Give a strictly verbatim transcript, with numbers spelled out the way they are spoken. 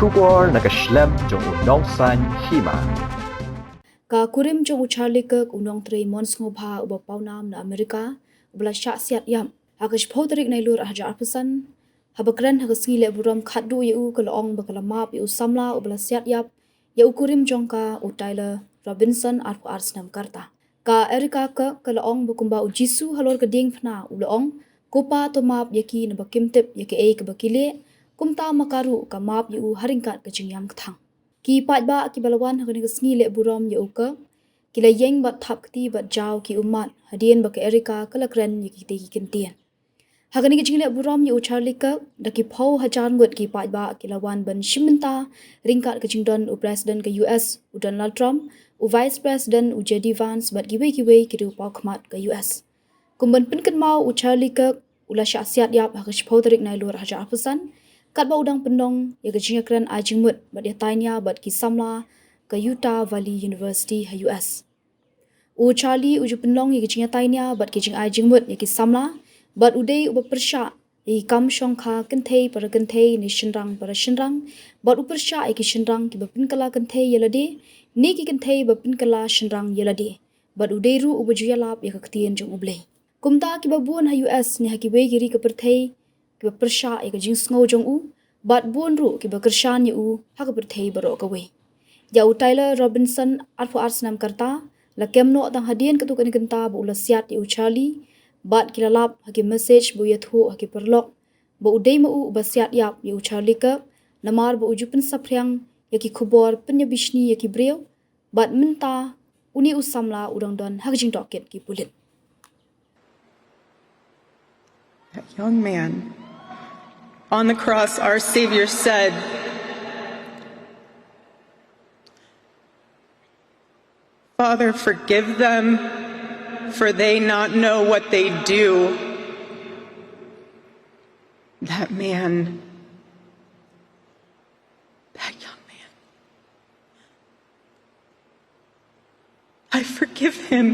Khubor na ka shlem jong u Nongsaiñ Hima. Ka kurim jong u Charlie Kirk, u nongtrei mon sngewbha uba pawnam na Amerika, uba la shah siat ïap ha ka shiphew tarik Nailur arhajar arphew san, haba kren ha ka sngi leh burom khatduh ïa u, ka la ong ba ka la map ïa u samla uba la siat ïap ïa u kurim jong ka, u Tyler Robinson, arphew ar snem ka rta. Ka Erica Kirk ka la ong ba kumba u Jisu halor ka diengphna u la ong, "Ko Pa, to map ïa ki, naba kim tip ïa kaei kaba ki leh," kumta ma ka ruh ka map ïa u ha ryngkat ka jingïam kthang. Ki paidbah kiba la wan ha kane ka sngi leh burom ïa u Kirk ki la ïeng bad thap kti bad jaw ki ummat hadien ba ka Erica ka la kren ïa kitei ki kyntien. Ha kane ka jingleh burom ïa u Charlie Kirk, da ki phew hajar ngut ki paidbah ki la wan ban shim bynta ryngkat ka jingdon u President ka U S u Donald Trump, u Vice President u J D Vance bad kiwei kiwei ki riew paw khmat ka U S. Kum ban pynkynmaw, u Charlie Kirk u la shah siat ïap ha ka shiphew tarik Nailur arhajar arphew san, katba u dang pynlong ïa ka jingïakren ai jingmut bad ïatai nia bad ki samla ka Utah Valley University ha U S. U Charlie u ju pynlong ïa ka jingïatai nia bad ka jingai jingmut ïa ki samla, bad u dei uba pyrshah ïa ki kam shongkha kynthei para kynthei ne shynrang para shynrang, bad u pyrshah ïa ki shynrang kiba pynkylla kynthei ïa lade ne ki kynthei ba pynkylla shynrang ïa lade, bad u dei ruh uba ju ïalap ïa ka ktien jong U Blei. Kumta kiba bun ha U S ne ha kiwei ki ri ka pyrthei kiba pyrshah ïa ka jingsngew jong u, bad bun ruh kiba kyrshan ïa u ha ka pyrthei baroh kawei. Ïa u Tyler Robinson, arphew ar snem ka rta, la kem noh tang hadien katto katne kynta ba u la siat ïa u Charlie, bad ki la lap ha ki message ba u ïathuh ha ki paralok ba u dei ma u uba siat ïap ïa u Charlie Kirk, namar ba u ju pynsaphriang ïa ki khubor pynïabishni ïa ki briew, bad mynta une u samla u dang don ha ka jingtohkit ki pulit. That young man. On the cross, our Savior said, "Father, forgive them, for they not know what they do." That man, that young man, I forgive him.